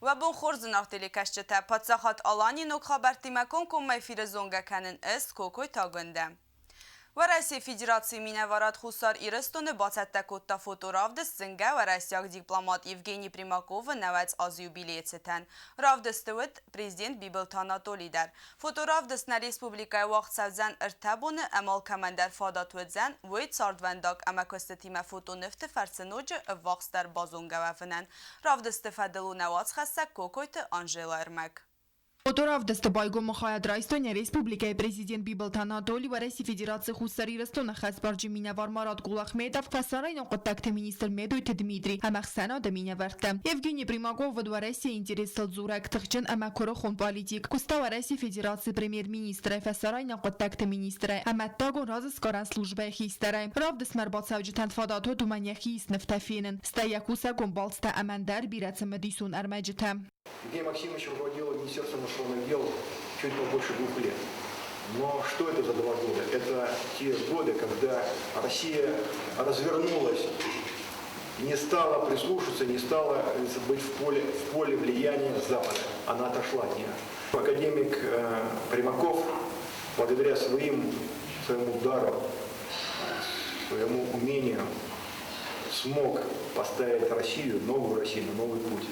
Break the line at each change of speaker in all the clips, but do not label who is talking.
Уӕ бон хорз, зынаргъ телекӕсджытӕ! Паддзахад Аланийы ног хабӕрттимӕ комкоммӕ эфиры зонгӕ кӕнын ӕз, Кокойты Агуындӕ. Уӕрӕсейы Федерацийы минӕварад Хуссар Ирыстоны бацӕттӕ кодта фоторавдыст зынгӕ уӕрӕсейаг дипломат Евгений Примаковы 90 азы юбилейы цытӕн. Равдысты уыд президент Бибылты Анатолий дӕр. Фоторавдыст нӕ республикӕйы уагъд цӕудзӕн ӕртӕ боны ӕмӕ алкӕмӕндӕр фадат уыдзӕн уый цардвӕндаг ӕмӕ куыстытимӕ фотонывты фӕрцы ноджы ӕввахсдӕр базонгӕ уӕвынӕн. Равдысты фӕдыл у нӕ уацхӕссӕг Кокойты Анжела ӕрмӕг.
Фоторавдысты байгомы хайад райстой нӕ республикӕйы президент Бибылты Анатоли, Уӕрӕсейы Федерацийы Хуссар Ирыстоны хӕсбарджын минӕвар Марат Гулахметов, фӕсарӕйнаг хъуыддӕгты министр Медойты Дмитрий ӕмӕ ӕхсӕнады минӕвӕрттӕ. Евгений Примаков уыд Уӕрӕсейы интерестыл дзурӕг тыхджын ӕмӕ куырыхон политик, куыста Уӕрӕсейы Федерацийы премьер-министрӕй, фӕсарӕйнаг хъуыддӕгты министрӕй ӕмӕ ӕддагон разысгарӕн службӕйы хистӕрӕй. Равдыстмӕ ӕрбацӕуджытӕн фадат уыд уымӕн йӕхи иснывтӕ фенын, стӕй йӕ кусӕгон балцтӕ ӕмӕ ӕндӕр бирӕ цымыдисон ӕрмӕджытӕ.
Евгений Максимович руководил Министерством иностранных дел чуть побольше 2 лет. Но что это за 2 года? Это те годы, когда Россия развернулась, не стала прислушиваться, не стала быть в поле влияния Запада. Она отошла от нее. Академик Примаков, благодаря своему дару, своему умению, смог поставить Россию, новую Россию, на новый путь.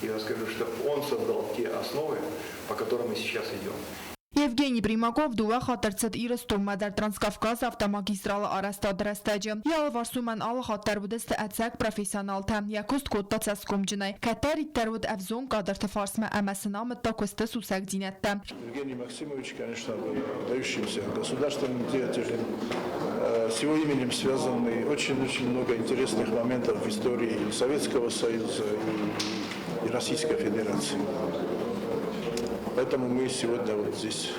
Я скажу, что он создал те основы, по которым мы сейчас идем.
Евгений Примаков дыууӕ хатт ӕрцыд Ирыстонмӕ дӕр Транскавказы автомагистралы арӕзтады рӕстӕджы. Йӕ алыварс уымӕн алы хатт дӕр уыдысты ӕцӕг профессионалтӕ. Йӕ куыст кодта цӕсгомджынӕй. Кӕддӕриддӕр уыд ӕвзонг кадрты фарсмӕ ӕмӕ сын амыдта куысты сусӕгдзинӕдтӕ.
Евгений Максимович, конечно, был выдающимся государственным деятелем. С его именем связаны очень-очень много интересных моментов в истории Советского Союза и Российской Федерации. Поэтому мы сегодня вот здесь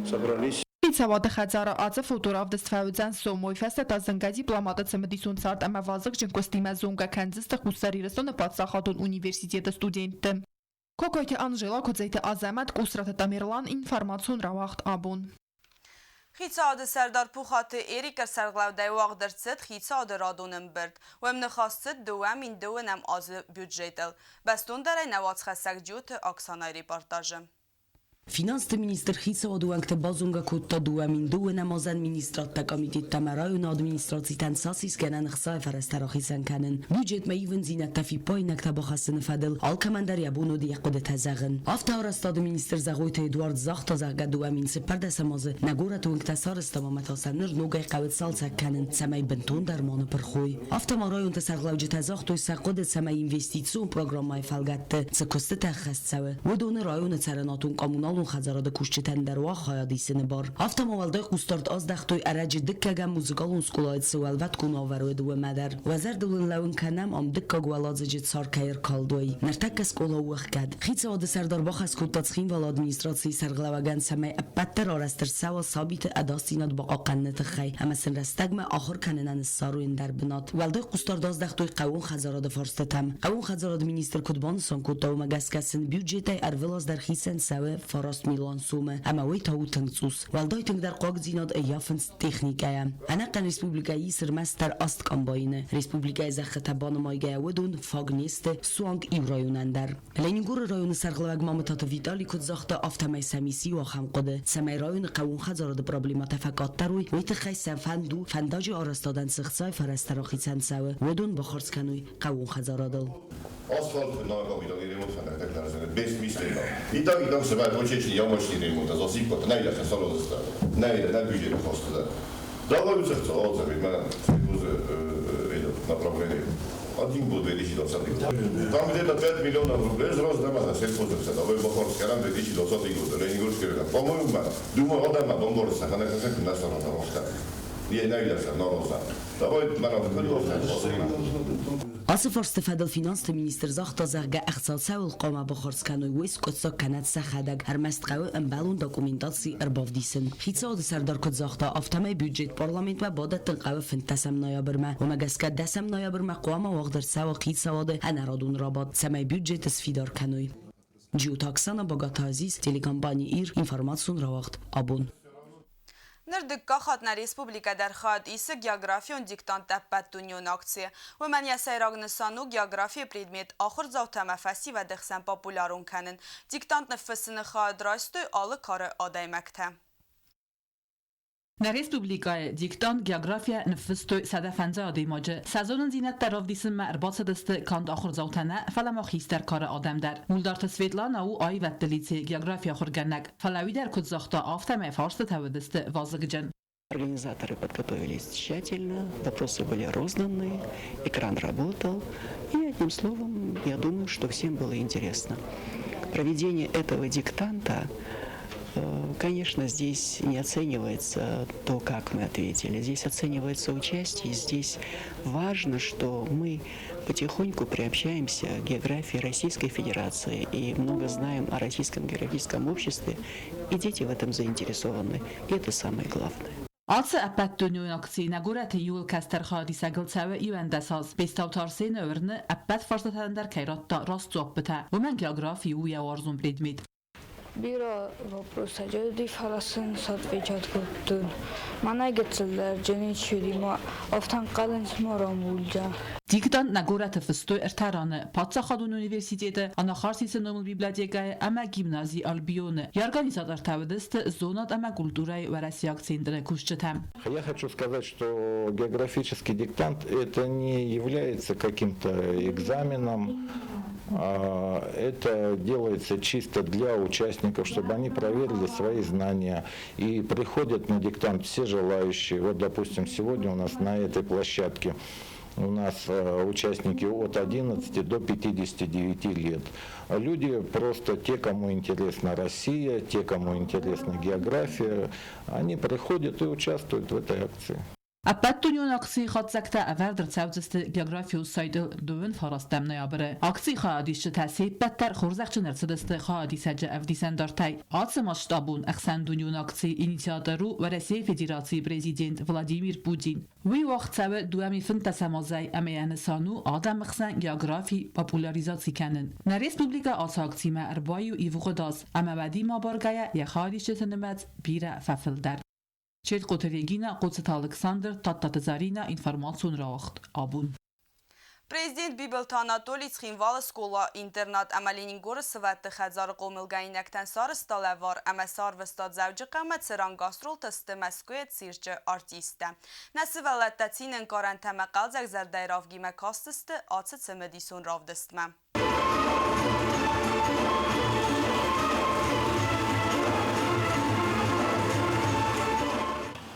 собрались.
Хицауады хӕдзары ацы фоторавдыст фӕуыдзӕн сом, уый фӕстӕ та зынгӕ дипломаты цымыдисон цард ӕмӕ вазыгджын куыстимӕ зонгӕ кӕндзысты Хуссар Ирыстоны паддзахадон университеты студентты. Кокойты Анжела, Куыдзойты Азӕмӕт, Къусраты Тамерлан, информацион рауагъд абон.
Хицауады сӕрдар Пухаты Эрикы сӕргълӕудӕй уагъд ӕрцыд хицауады радон ӕмбырд. Уым ныхас цыд 2009 азы бюджетыл. Бӕстондӕрӕй нӕ уацхӕссӕг Джиоты Оксанайы репортажы.
Финансты министр хицауады уӕнгты базонгӕ кодта 2002 азӕн министрадтӕ, комитеттӕ ӕмӕ районы администрацитӕн цас исгӕнӕн ӕхцайы фӕрӕзтӕ рахицӕн кӕнын, бюджетмӕ ивындзинӕдтӕ фиппаинӕгтӕ бахӕссыны фӕдыл алкӕмӕн дӕр йӕ бон уыд йӕ хъуыдытӕ зӕгъын. Афтӕ арӕзтады министр Зӕгъойты Эдуард загъта, зӕгъгӕ, 2014 азы нӕ горӕты уынгтӕ сарӕзтам ӕмӕ та сӕ ныр ногӕй хъӕуы цалцӕг кӕнын, цӕмӕй бынтондӕр ма ныпырх уой. Афтӕ ма районты сӕргълӕуджытӕ загътой сӕ хъуыды, цӕмӕй инвестицион программӕйы фӕлгӕтты цы куыстытӕ ӕххӕст цӕуы, уыдоны районы цӕрӕнуатон-коммуналон хӕдзарады кусджытӕн дӕр уа хайад исыны бар. Афтӕ ма уӕлдай хъусдард аздӕхтой ӕрӕджы дыккӕгӕм музыкалон скъолайы цы уӕлвӕткон уавӕр уыд, уымӕ дӕр. Уӕ зӕрдыл уын лӕууын кӕнӕм, ам дыккаг уӕладзыджы цар кӕй ӕркалдой. Ныртӕккӕ скъола у ӕхгӕд. Хицауады сӕрдар бахӕс кодта Цхинвалы администрацийы сӕргълӕууӕгӕн, цӕмӕй ӕппӕтдӕр арӕзт ӕрцӕуа сабиты ӕдасдзинад бахъахъхъӕныны тыххӕй ӕмӕ сын рӕстӕгмӕ ахуыр кӕнынӕн ссарой ӕндӕр бынат. Уӕлдай хъусдард аздӕхтой хъӕууон хӕдзарады фарстытӕм. Хъӕууон хӕдзарады министр куыд банысан кодта, уымӕ гӕсгӕ сын бюджетӕй ӕрвылаз дӕр хицӕн цӕуы 9 милуан сомы, ӕмӕ уый та у тынг цъус. Уӕлдай тынгдӕр хъуагдзинад ӕййафынц техникӕйӕ. Ӕнӕхъӕн республикӕйы ис ӕрмӕстдӕр аст комбайны. Республикӕйы зӕххытӕ банымайгӕйӕ уыдон фаг не сты суанг иу районӕн дӕр. Ленингоры районы сӕргълӕууӕг Мамытаты Витали куыд загъта, афтӕмӕй сӕм ис иу ахӕм хъуыды, цӕмӕй районы хъӕууон хӕдзарады проблемӕтӕ фӕкъаддӕр уой, уый тыххӕй сӕм фӕнд у, фӕндаджы арӕзтадӕн цы хцайы фӕрӕзтӕ рахицӕн цӕуы, уыдон бахардз кӕной хъӕууон хӕдзарадыл.
Асфальт Итак, Один год 2020 год. Там где-то 5 миллионов рублей сразу на сельхозрекса, Бахарская, 2020 год, Ленингорский район. По-моему, думаю, одама бомборса, Давай,
Ацы фарсты фӕдыл финансты министр загъта, зӕгъгӕ, ӕхца цӕуыл хъуамӕ бахардз кӕной, уый скъуыддзаг кӕнӕд сӕхӕдӕг, ӕрмӕст хъӕуы ӕмбӕлон документаци ӕрбавдисын. Хицауады сӕрдар куыд загъта, афтӕмӕй бюджет парламентмӕ бадӕттын хъӕуы 15 ноябрмӕ. Уымӕ гӕсгӕ дӕсӕм ноябрмӕ хъуамӕ уагъд ӕрцӕуа хицауады ӕнӕрадон рабадт, цӕмӕй бюджеты сфидар кӕной. Джиоты Оксана, Багаты Азиз, телекомпани «Ир», информацион рауагъд «Абон».
Ныр дыккаг хатт нӕ республикӕ дӕр хайад исы географион диктант ӕппӕтдунеон акцийы. Уымӕн йӕ сӕйраг нысан у географийы предмет ахуырдзаутӕ ӕмӕ фӕсивӕды хсӕн популярон кӕнын. Диктант ныффыссыны хайад райстой алы кары адӕймӕгтӕ.
Нӕ республикӕйы диктант географийӕ ныффыстой 150 адӕймаджы. Сӕ зонындзинӕдтӕ равдисынмӕ ӕрбацыдысты канд ахуырдзаутӕ нӕ, фӕлӕ ма хистӕр кары адӕм дӕр. Мулдарты Светлана у аивӕдты лицейы географийы ахуыргӕнӕг. Фӕлӕ уый дӕр куыд загъта, афтӕмӕй фарстытӕ уыдысты вазыгджын.
Организаторы подготовились тщательно, вопросы были розданы, экран работал. И одним словом, я думаю, что всем было интересно. Проведение этого диктанта, конечно, здесь не оценивается то, как мы ответили. Здесь оценивается участие. Здесь важно, что мы потихоньку приобщаемся к географии Российской Федерации и много знаем о Российском географическом обществе. И дети в этом заинтересованы. И это самое главное.
Ацы ӕппӕтдунеон акци нӕ горӕты иууыл кӕстӕр хайадисӕгыл цӕуы 11 аз. Бестауты Арсены уырны, ӕппӕт фарстатӕн дӕр кӕй радта раст дзуаппытӕ. Уымӕн географи у йӕ уарзон предмет.
Бирӕ вопростӕ уыди, фӕлӕ сын сотвечать кодтон. Мӕнӕй гыццылдӕр джыничъиримӕ афтӕ ӕнхъӕлынц ма рамулдзӕн.
Диктант нӕ горӕты фыстой ӕртӕ раны: Паддзахадон университеты, Анахарсисы номыл библиотекӕйы ӕмӕ гимнази Альбионы. Йӕ организатортӕ уыдысты зонад ӕмӕ культурӕйы уӕрӕсейаг центры кусджытӕ.
Я хочу сказать, что географический диктант это не является каким-то экзаменом. Это делается чисто для участников, чтобы они проверили свои знания. И приходят на диктант все желающие. Вот, допустим, сегодня у нас на этой площадке у нас участники от 11 до 59 лет. Люди просто те, кому интересна Россия, те, кому интересна география, они приходят и участвуют в этой акции.
Ӕппӕтдунеон акцийы хатдзӕгтӕ ӕвӕрд ӕрцӕудзысты географион сайтыл дыууын фарастӕм ноябры. Акцийы хайадисджытӕ се ппӕт дӕр хорзӕхджын ӕрцыдысты хайадисӕджы ӕвдисӕндартӕй. Ацы масштабон ӕхсӕндунеон акцийы инициатор у Уӕрӕсейы Федерацийы президент Владимир Путин. Уый уагъд цӕуы 2015 азӕй ӕмӕ йӕ нысан у адӕмы хсӕн географи популяризаци кӕнын. Нӕ республикӕ ацы акцимӕ ӕрбаиу ивгъуыд аз, ӕмӕ уӕдимӕ абаргӕйӕ йӕ хайадисджыты нымӕц бирӕ фӕфылдӕр. Четкъоты Регина, Хъоцыты Алыксандр, Тадтаты Заринӕ, информацион рауагъд «Абон».
Президент Бибылты Анатолий Цхинвалы скъола-интернат ӕмӕ Ленингоры сывӕллӕтты хӕдзары хъомылгӕнинӕгтӕн сарӕзта лӕвар ӕмӕ сӕ арвыста Дзӕуджыхъӕумӕ, цыран гастролты сты Мӕскуыйы цирчы артисттӕ. Нӕ сывӕллӕттӕ цины ӕнкъарӕнтӕ ӕмӕ хъӕлдзӕг зӕрдӕйы равгимӕ кастысты ацы цымыдисон равдыстмӕ.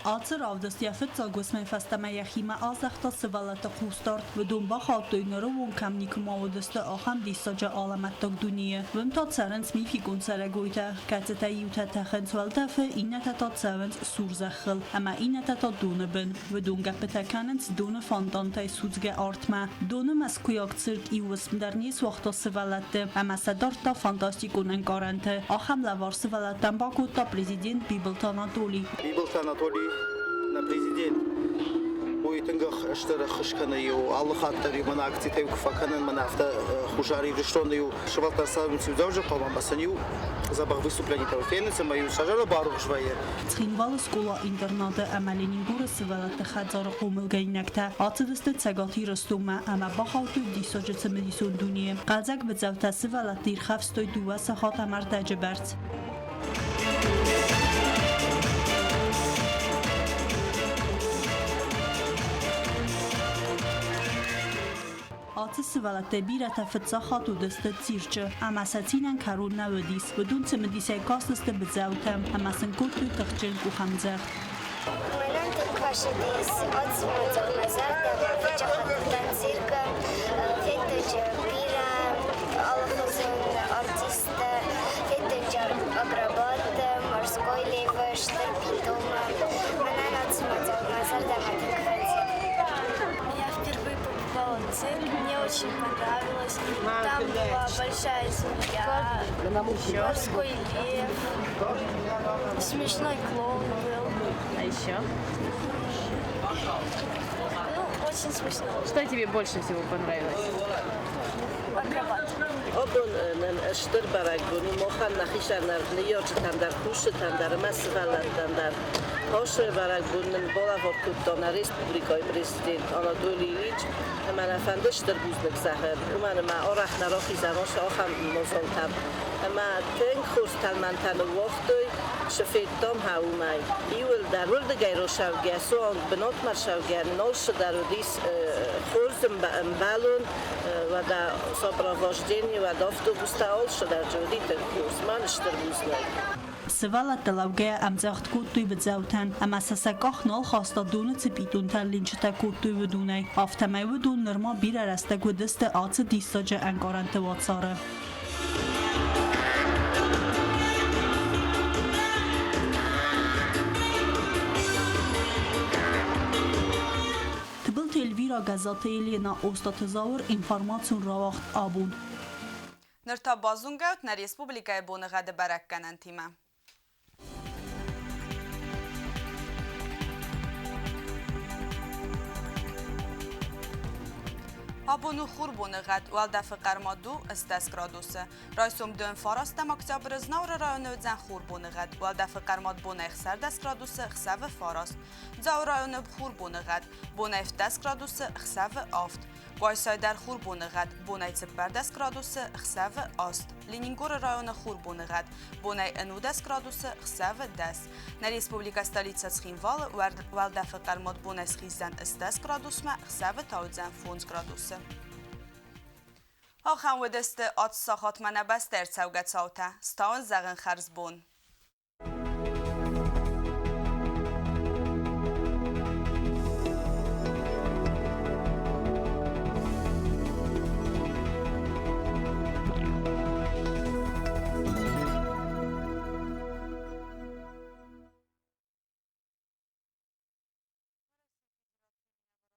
Ацы равдыст йӕ фыццаг уысмӕй фӕстӕмӕ йӕхимӕ аздӕхта сывӕллӕтты хъусдард. Уыдон бахаудтой, ныры онг кӕм никуыма уыдысты, ахӕм диссаджы алӕмӕттаг дунейы. Уым та цӕрынц мификон цӕрӕгойтӕ, кӕцытӕ иутӕ тӕхынц уӕлдӕфы, иннӕтӕ та цӕуынц сур зӕххыл ӕмӕ иннӕтӕ та доны бын. Уыдон гӕппытӕ кӕнынц доны фонтантӕй судзгӕ артмӕ. Доны мӕскуыйаг цирк иу уысм дӕр не суагъта сывӕллӕтты ӕмӕ сӕ дардта фантастикон ӕнкъарӕнты. Ахӕм лӕвар сывӕллӕттӕн бакодта президент Бибылты Анатолий.
Бибылты Анатолий нӕ президент, уый тынг стыр ӕххуыс кӕны иу алы хатт дӕр-иу мӕн акцитӕ куы фӕкӕнын, мӕн афтӕ Хуссар Ирыстоны-иу сывӕллӕттӕ цӕуынц иу Дзӕуджыхъӕумӕ ӕмӕ сын-иу дзӕбӕх выступленитӕ фенынц ӕмӕ-иу сӕ зӕрдӕ барухс вӕййы.
Цхинвалы скъола-интернаты ӕмӕ Ленингоры сывӕллӕтты хӕдзары хъомылгӕнинӕгтӕ ацыдысты Цӕгат Ирыстонмӕ ӕмӕ бахаудтой диссаджы цымыдисон дунейы. Хъӕлдзӕг быцӕутӕ сывӕллӕтты ирхӕфстой дыууӕ сахат ӕмӕ ӕрдӕджы бӕрц. Ацы сывӕллӕттӕй бирӕтӕ фыццаг хатт уыдысты цирчы ӕмӕ сӕ цинӕн кӕрон нӕ уыдис. Уыдон цымыдисӕй кастысты быцӕутӕм ӕмӕ сын кодтой тыхджын къухӕмдзӕгъд.
Мӕнӕн тынг фӕцыдис Оцмадзормӕ зӕрдӕмӕ фӕчахаттытӕн циркы, федтон бирӕ алыхуызон артисттӕ, федтон акробаттӕ, морской лев, стыр питомы. Мӕнӕн Оцмадзормӕ зӕрдӕмӕ тынг фӕцыд.
Я впервые побывала в цирке, мне очень понравилось. Там была большая змея, морской лев, смешной клоун был.
А еще?
Ну, очень смешно.
Что тебе больше всего понравилось?
Акробат.
Абон нын стыр бӕрӕгбон у махӕн, нӕ хистӕр ныййарджытӕн дӕр, кусджытӕн дӕр ӕмӕ сывӕллӕттӕн дӕр. Ацы бӕрӕгбон нын балӕвар кодта нӕ республикӕйы президент Анатолий Ильич ӕмӕ нӕ фӕнды стыр бузныг зӕгъын, уымӕн ӕмӕ арӕх нӕ рахизӕм ацы ахӕм мадзалтӕм. Ӕмӕ тынг хорз тӕлмӕнтӕ ныууагътой, цы федтам, гьа уымӕй. Иуылдӕр уырдыгӕй рацӕугӕ, суанг бынатмӕ рцӕугӕ нын алцыдӕр уыдис хорз ӕмбӕлон, уӕдӕ сопровождение, уӕдӕ автобустӕ, алцыдӕр дзы уыди тынг хорз. Мӕн стыр бузныг.
Сывӕллӕттӕ лӕугӕйӕ ӕмдзӕгъд кодтой быдзӕутӕн ӕмӕ сӕ сӕ къах нал хаста доны цыпъитонтӕ линчытӕ кодтой уыдонӕй. Афтӕмӕй уыдон нырма бирӕ рӕстӕг уыдысты ацы диссаджы ӕнкъарӕнты уацары. Тыбылты Эльвира, Гӕззаты Елена, Остъаты Зауыр, информацион рауагъд абон.
Ныр та базонгӕут нӕ республикӕйы боныгъӕды бӕрӕггӕнӕнтимӕ. Абон у хурбоныгъӕд, уӕлдӕфы хъӕрмад у 18 градусы. Райсом дӕн фарастӕм октябры Знауыры районы уыдзӕн хурбоныгъӕд, уӕлдӕфы хъӕрмад бонӕй 16 градусы, хсӕвы фараст. Дзауы районы хурбоныгъӕд, бонӕй 17 градусы, хсӕвы авд. Къуайсайы дӕр хурбоныгъӕд, бонӕй 14 градусы, хсӕвы аст. Ленингоры районы хурбоныгъӕд, бонӕй 11 градусы, хсӕвы дӕс. Нӕ республикӕ столицӕ Цхинвалы уӕлдӕфы хъӕрмуат бонӕй схиздзӕн 10 градусмӕ, хсӕвы та уыдзӕн 5 градусы. Ахӕм уыдысты ацы сахатмӕ нӕ бӕстӕ ӕрцӕугӕ цаутӕ. Стауын зӕгъын хӕрзбон.